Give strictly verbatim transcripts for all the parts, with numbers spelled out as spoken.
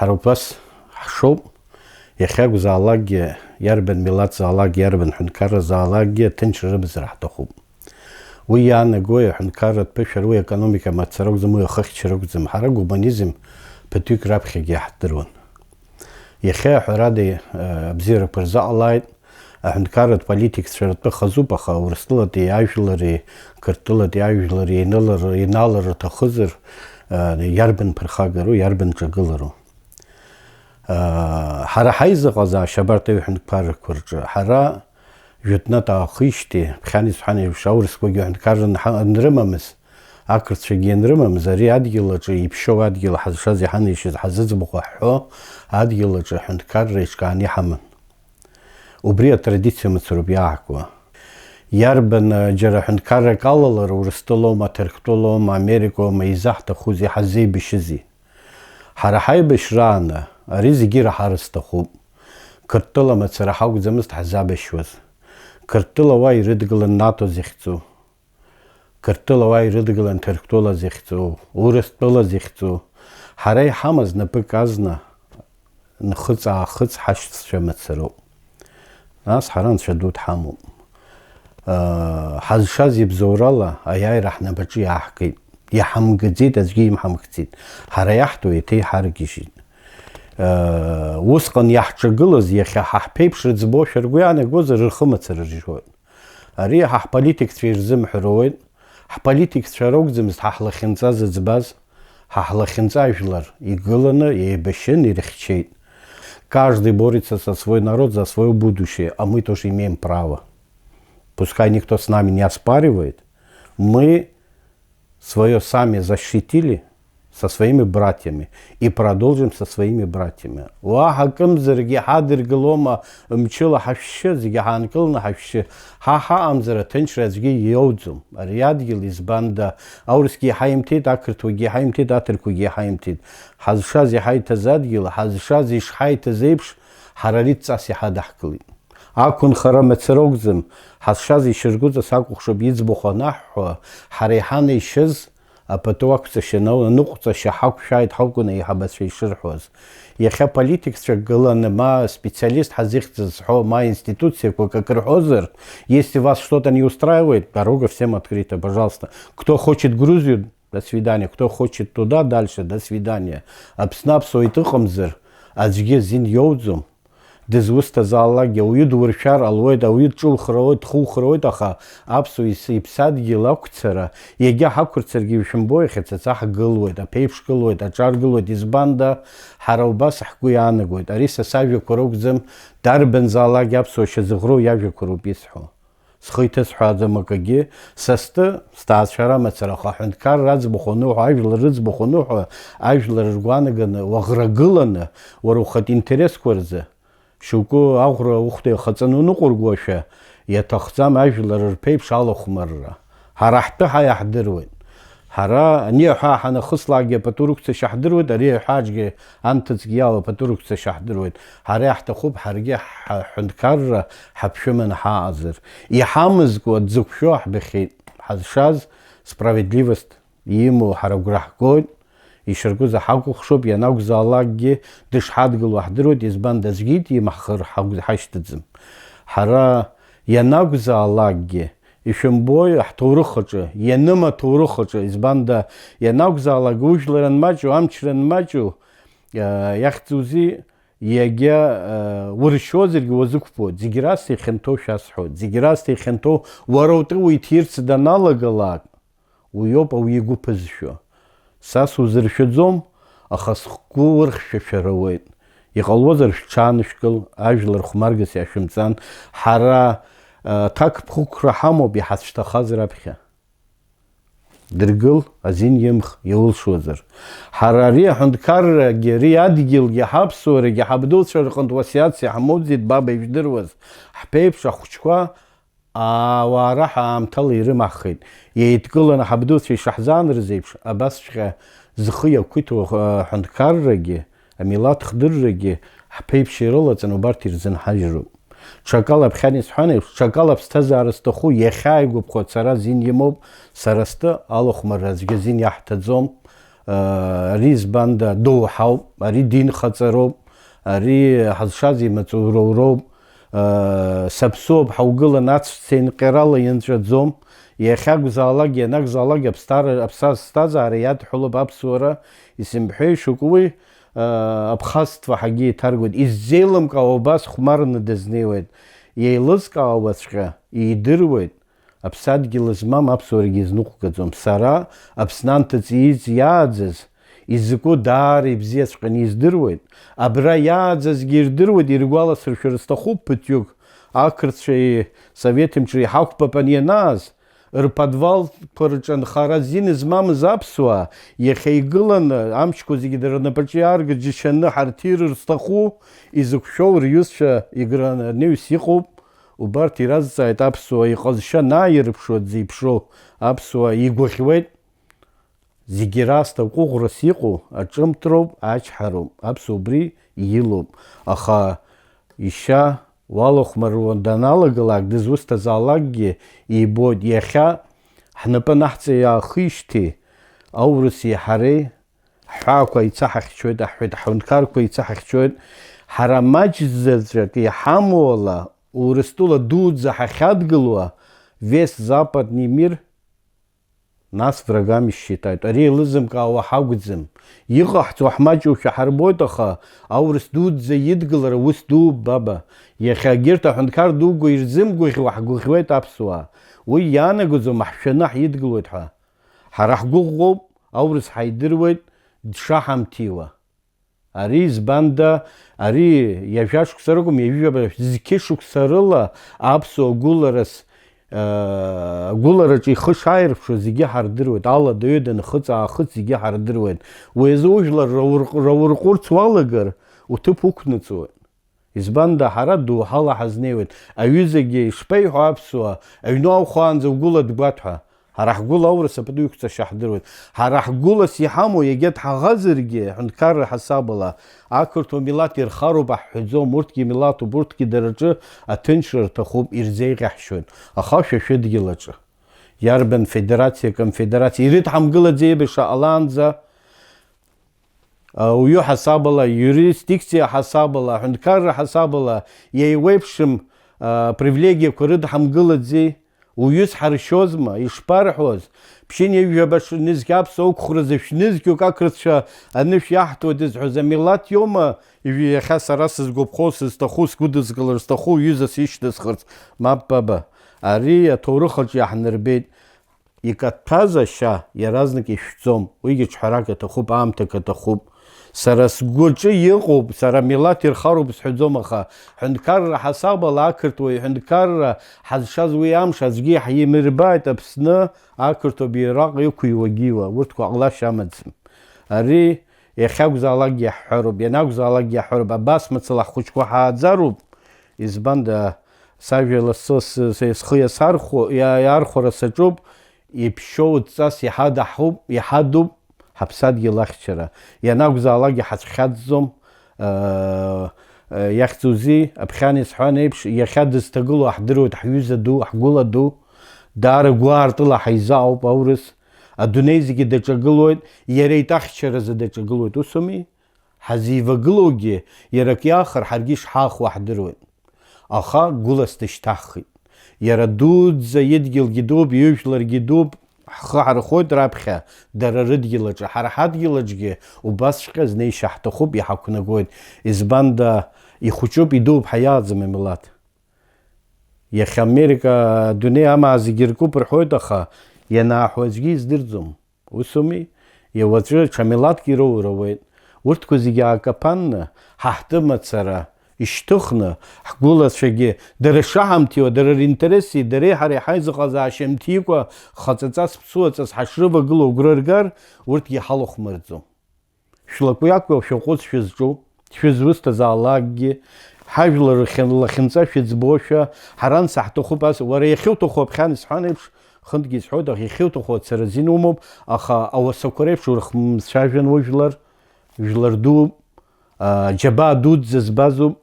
Ҳара убас ҳшоуп, иахьакәзаалакгьы, иарбан милаҭзаалакгьы, иарбан ҳәынҭқарразаалакгьы аҭынчра рымазар ҳҭахуп. Уи иаанагои аҳәынҭқарратә ԥышәара, уи аекономика мацара акәӡам, уи ахыхьчара акәӡам, ҳара гуманизм ԥыҭҩык раԥхьагьы иаҳдыруан. Иахьа, ҳәарада, э, абзиарақәа рзыҟалааит, аҳәынҭқарратә политикцәа ртәы хазуп, аха Урыстәылатәи ажәлари Қырҭтәылатәи ажәлари еинылар-, еинаалар рҭахызар, э, иарбан ԥырхагару, иарбан ҿагылару? Э, ҳара ҳаизыҟазаашьа абарҭ аҩ-ҳәынҭқаррақәа рҿы, ҳара жәытәнатә аахижьҭеи, ԥхьан исҳәан еиԥш, аурысқәагьы ҳәынҭқарра анҳа-, анрымамыз, ақырҭцәагьы ианрымамыз, ари адгьыл аҿы иԥшьоу адгьыл ҳазшаз иҳанеишьаз ҳазыӡбахә ҳҳәо адгьыл аҿы аҳәынҭқарра еиҿкааны иҳаман. Убри атрадициа мацароуп иаҳкуа. Иарбан, џьара ҳәынҭқаррак алалар, Урыстәылоума, Ҭырқәтәылоума, Америкоума, изаҳҭахузеи, ҳазеибашьызеи? Ҳара ҳаибашьрааны ари зегьы ираҳар сҭахуп. Қырҭтәыла мацара ҳакәӡамызт ҳзабашьуаз. Қырҭтәыла уа ирыдгылан НАТО захьӡу. Қырҭтәыла уа ирыдгылан Ҭырқәтәыла захьӡу, Урыстәыла захьӡу. Ҳара иҳамаз напык азна нхыҵ-аахыҵ ҳашьцәа мацароуп. Нас ҳара Анцәа ду дҳамоуп. Ҳазшаз ибзоурала аиааира ҳнапаҿы иааҳгеит. Иҳамгаӡеит, аӡәгьы имҳамгӡеит. Ҳара иаҳтәу еиҭа иҳаргьежьит. Усҟан иаҳҿагылаз иахьа ҳа ҳԥеиԥш рыӡбошәа ргәы иаанагозар, рхы мацара ржьоит. Ари ҳа ҳполитикцәа ирзымҳәароуеит. Ҳполитикцәа ракәӡамызт ҳа ҳлахьынҵа зыӡбаз, ҳа ҳлахьынҵа ажәлар игыланы еибашьын, ирыхьчеит. Каждый борется за свой народ, за своё будущее, а мы тоже имеем право. Пускай никто с нами не оспаривает, мы своё сами защитили со своими братьями и продолжим со своими братьями. Уаҳа акымзаргьы ҳадыргылома, мчыла ҳашәшьы, зегьы ҳаанкыланы ҳашәшьы. Ҳа ҳаҟамзар аҭынчра аӡәгьы иоуӡом. Ари адгьыл избанда, аурысгьы иҳаимҭеит, ақырҭуагьы иҳаимҭеит, аҭырқәагьы иҳаимҭеит. Ҳазшаз иҳаиҭаз адгьыл, ҳазшаз ишҳаиҭаз еиԥш, ҳара ари дҵас иҳадаҳкылеит. Ақәынхара мацара акәӡам, ҳазшаз ишьаргәыҵа сакәыхшоуп иӡбахә анаҳҳәо, ҳара иҳанеишьаз апату ақәҵашьа нау-, аныҟәҵашьа ҳақәшәааит ҳакәын аиҳабацәа ишырҳәоз. Иахьа политикцәа гыланы, ма специалист ҳазихьӡыз ҳәа, ма институциақәак акы рҳәозар, если вас что-то не устраивает, дорога всем открыта, пожалуйста. Кто хочет Грузию, до свидания. Кто хочет туда, дальше, до свидания. Аԥсны аԥсуа итәы ыҟамзар, аӡәгьы азин иоуӡом. Дызусҭазаалакгьы ауаҩы дуршәар ҟалоит, ауаҩы дҿухыр ауеит, дхухыр ауеит, аха аԥсуа ис-, иԥсадгьыл ақәцара, иагьа ҳақәырцаргьы ишәымбо, иахьа цаца ҳгылоит, аԥеиԥш гылоит, аҿар гылоит, избанда, ҳара убас ҳгәы иаанагоит. Ари са сажәақәа ракәӡам, дарбанзаалакгьы аԥсуа шьазыӷроу иажәақәа роуп исҳәо. Схы иҭысҳәааӡом акагьы, са стәы, сҭаацәара мацара, аха аҳәынҭқарра аӡбахә аныҳәа, ажәлар рыӡбахә аныҳәа, ажәлар ргәаанаганы, уаӷрагыланы, уара ухатә интересқәа рзы, шьоукы аӷәра ухәда иахаҵаны уныҟәыргошәа, иаҭахӡам ажәлар рԥеиԥш алахәмарра. Ҳара ҳтәы ҳа иаҳдыруеит. Ҳара ани аҳәаа ҳанахыслакгьы апату рықәцашьа ҳдыруеит, ари аҳәааҿгьы анҭыҵгьы иалоу апату рықәцашьа ҳдыруеит. Ҳара иаҳҭахуп ҳаргьы ҳҳәынҭқарра ҳаԥшәыманы ҳааҟазар. Иҳамазкуа дзықәшәо ҳбахьеит. Ҳазшаз справедливость имоу ҳара агәра ҳгоит, ишаргәыз ҳакәыхшоуп, ианакәзаалакгьы дышҳадгыло ҳдыруеит, избан дазгьы имаҳхыр ҳагә-, ҳашьҭаӡам. Ҳара ианакәзаалакгьы, ишәымбои, ҳҭоурых аҿы, ианым аҭоурых аҿы, избанда, ианакәзаалак ужәлар анмаҷу, амчра анмаҷу, иа-, иахьӡузеи, иагьа, э, уршьозаргьы уазықәԥоит. Зегь раасҭа ихьанҭоу шәасҳәоит. Зегь раасҭа ихьанҭоу уара утәы уиҭирц даналагалак, уиоуп ауаҩы игәы ԥызшәо. Са сузыршәаӡом, аха сгәы урхьшәашәара ауеит. Иҟалозар, шәҽаанышәкыл, ажәлар хәмаргас иаашәымҵан. Ҳара, э, ҭакԥхықәра ҳамоуп иҳацәҭахаз раԥхьа. Дыргыл, азин имх, иулшозар. Ҳара ари аҳәынҭқаррагьы, ари адгьылгьы, ҳаԥсуарагьы, ҳабдуцәа рҟынтә уасиаҭс иаҳмоуӡеит, баба ижәдыруаз. Ҳԥеиԥш ахәыҷқәа ауаа раҳ аамҭала ирымаҳхеит. Еидкыланы ҳабдуцәа ишаҳзаанрыз еиԥш, абасҵәҟьа зхы иақәиҭу аҳәынҭқаррагьы, амилаҭ хдыррагьы ҳԥеиԥш ирылаҵаны убарҭ ирзынҳажьроуп. Ҽакала ԥхьан исҳәан еиԥш, ҽакала аԥсҭазаара зҭаху иахьааигәаԥхо ацара азин имоуп, сара стәы алахәмарра аӡәгьы азин иаҳҭаӡом, Ари избанда, доуҳауп, ари динхаҵароуп, ари ҳазшаз имаҵуроу роуп, саԥсуоуп ҳаугылан, ацәца инҟьарала ианҵәаӡом, иахьакәзаалак, ианакәзаалак аԥсҭазаара иадҳәалоуп аԥсуара, исымҳәеи шьоук уи абхазтәы ҳагьы еиҭаргоит, иззеилымкаауа убас хәмарны дызнеиуеит, еилызкаауаҵәҟьа идыруеит. Аԥсадгьыл змам аԥсуарагьы изныҟәгаӡом. Сара Аԥсны анҭыҵ ииз иааӡаз изакәу даара ибзиаҵәҟьаны издыруеит. Абра иааӡазгьы ирдыруеит, иргәаласыршәар сҭахуп ԥыҭҩык. Ақырҭцәеи Совет мчреи ҳақәԥапан ианааз, рподвалқәа рҿы нхара азин змамыз аԥсуаа, иахьа игыланы, амчқәа зегьы дара рнапаҿы иааргаз џьашьаны ҳарҭирыр зҭаху, изықәшәоу рҩызцәа играны анаҩс иҟоуп. Убарҭ иразҵааит аԥсуаа иҟазшьа анааирԥшуа, дзеиԥшроу аԥсуаа игәаӷьуеит. Зегьы раасҭа ҟәыӷәрас иҟоу аҿымҭроуп, ачҳароуп, аԥсуа убри илоуп. Аха ишьа уалахәмаруа даналагалак, дызусҭазаалакгьы ибоит. Иахьа ҳнапы анаҳҵа иаахижьҭеи, аурыси ҳареи ҳҳәаақәа еицаҳахьчоит, аҳәҳәеит, ҳҳәынҭқарқәа еицаҳахьчоит. Ҳара маҷӡаҵәык иҳамоу ала, Урыстәыла дуӡӡа ҳахьадгылоу, весь западный мир нас врагами считает. Ари еилызымкаауа ҳакәӡам. Иҟаҳҵо ҳмаҷушәа ҳарбоит, аха аурыс дуӡӡа идгылара ус дууп, баба. Иахьа егьырҭ аҳәынҭқар дуқәа ирзымгәаӷьуа ҳгәаӷьуеит аԥсуаа. Уи иаанагаӡом ҳшәаны ҳидгылоит ҳәа. Ҳара ҳгәыӷуоуп, аурыс ҳаидыруеит дшаҳамҭиуа. Ари избанда, ари ҩажәа шықәса ракәым, ҩажәижәаба, зқьы шықәса рыла аԥсуа гәыларас, э, гәылараҿы ихы шааирԥшуа зегьы ҳардыруеит, алада-ҩада, нхыҵ-аахыҵ зегьы ҳардыруеит. Уи азы ужәлар раурҟ-, раурҟәырц уалагар, уҭыԥ уқәнаҵуеит. Избанда, ҳара доуҳала ҳазнеиуеит. Аҩызагьы ишԥеиҳәо аԥсуаа, аҩны уахәаанӡа угәыла дгәаҭ ҳәа. Ҳара ҳгәыла аурыс апату иқәҵашьа ҳдыруеит. Ҳара ҳгәылас иҳамоу, егьа дҳаӷазаргьы, ҳәынҭқарра ҳасабала, ақырҭуа милаҭ ирхароуп ҳҳәаӡом, урҭгьы милаҭуп, урҭгьы дара рҿы аҭынчра рҭахуп, ирзеиӷьаҳшьоит. Аха шәа шәыдгьыл аҿы. Иарбан федерациа, конфедерациа, ирыдҳамгылаӡеи еибаша ҟалаанӡа? Ауаҩы ҳасабала, иуристдикциа ҳасабала, аҳәынҭқарра ҳасабала, иеиуеиԥшым, а, привилегиақәа рыдҳамгылаӡеи? Уҩызцәа ҳаршьозма, ишԥарҳәоз? Ԥшьынҩажәаба нызқь аԥсуа ықәхразы шәнызқьҩык ақырҭцәа анышә иаҳҭоит зҳәоз амилаҭ иоума? Ижә-, иахьа сара сызгәаԥхо, сызҭаху, сгәыдызкылар зҭаху уҩызас ишьҭысхырц, мап, баба. Ари аҭоурых аҿы иаҳнарбеит. Икаҭәаз ашьа иаразнак ишәӡом, уигьы ҽҳәарак аҭахуп, аамҭак аҭахуп. Сара сгәаҿы иҟоуп, сара милаҭ ирхароуп сҳәаӡом, аха ҳәынҭқарра ҳасабала ақырҭуаҩ ҳәынҭқарра ҳазшаз уи амш аӡәгьы иаҳимырбааит, Аԥсны ақырҭуа бираҟ иқәыҩуагьы иуа, урҭқәа ҟалашьа амаӡам. Ари иахьакәзаалакгьы иаҳҳәароуп, ианакәзаалакгьы иаҳҳәароуп, абас мацала ҳхәыҷқәа ҳааӡароуп, избанда, сажәа лассы сы-, сы-, схы иасархәо, иа-, иаархәара саҿуп, иԥшьоу дҵас иҳадаҳуп, иҳадуп, ҳаԥсадгьыл ахьчара. Ианакәзаалакгьы ҳацәхьаҵӡом, э, э, иахьӡузеи, аԥхьан исҳәан еиԥш, иахьа дызҭагылоу ҳдыруеит, ҳҩыза ду, ҳгәыла ду, даара гәаартыла ҳаизаауп аурыс, адунеи зегьы даҿагылоит, иара итәахьчаразы даҿагылоит, усуми? Ҳазивагылоугьы, иара акы иахар, ҳаргьы ишҳаахуа ҳдыруеит. Аха гәылас дышьҭаҳхит. Иара дуӡӡа идгьылгьы дууп, ижәларгьы дууп, ҳхы ҳархоит раԥхьа, дара рыдгьыл аҿы. Ҳара ҳадгьыл аҿгьы убасҵәҟьа знеишьа ҳҭахуп, иҳақәнагоит. Избанда, ихәыҷуп, идууп, ҳаиааӡам амилаҭ. Иахьа Америка адунеи амаа зегьы иркуп рҳәоит, аха ианааҳәо аӡәгьы издырӡом. Усуми? Иа уаҵәы ҽа милаҭк ироур ауеит. Урҭқәа зегьы аакаԥанны, ҳа ҳтәы мацара ишьҭыхны, ҳгәылацәагьы дара шаҳамҭиуа, дара ринтереси, дареи ҳареи ҳаизыҟазаашьа мҭикәа, хаҵаҵас, ԥсуаҵас ҳашрывагылоу агәра ргар, урҭгьы ҳалахәмарӡом. Шәлакҩакҩа шәаҟәыҵ шәызҿу, шәызусҭазаалакгьы, ҳажәлар рхьын-, лахьынҵа шәыӡбошәа, ҳара анса ҳҭахуп ас, уара иахьуҭаху аԥхьан исҳәан еиԥш, хынтәгьы исҳәоит, аха иахьуҭаху ацара азин умоуп, аха ауасақәа реиԥш урыхмцәажәан ужәлар, жәлар дууп, а, џьабаа дуӡӡа збазуп,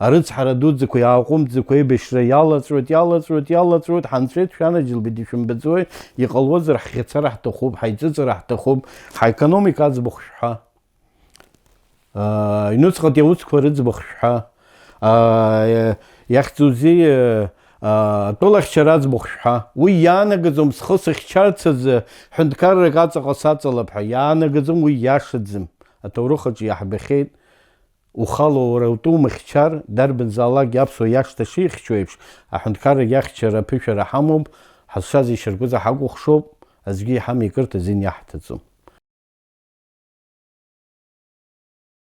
Арыцҳара дуӡӡақәа, иааҟәымҵӡакәа еибашьра иалаҵәоит, иалаҵәоит, иалаҵәоит, ҳанҵәеит, шәанаџьалбеит, ишәымбаӡои, иҟалозар ҳӷьацара ҳҭахуп, ҳаиҵыҵра ҳҭахуп, ҳаекономика аӡбахә шәҳәа. Аҩныҵҟатәи аусқәа рыӡбахә шәҳәа, иахьӡузеи, атәылахьчара аӡбахә шәҳәа. Уи иаанагаӡом схы сыхьчарц азы ҳәынҭқаррак аҵаҟа саҵалап ҳәа, иаанагаӡом, уи иашаӡам. Аҭоурых аҿы иаҳбахьеит, ухала уара утәы умыхьчар, дарбанзаалакгьы аԥсуа иашҭа шихьчо еиԥш, аҳәынҭқаррагьы ахьчара аԥышәара ҳамоуп, ҳазшаз ишьаргәыҵа ҳакәыхшоуп, аӡәгьы иҳамеикыртә азин иаҳҭаӡом.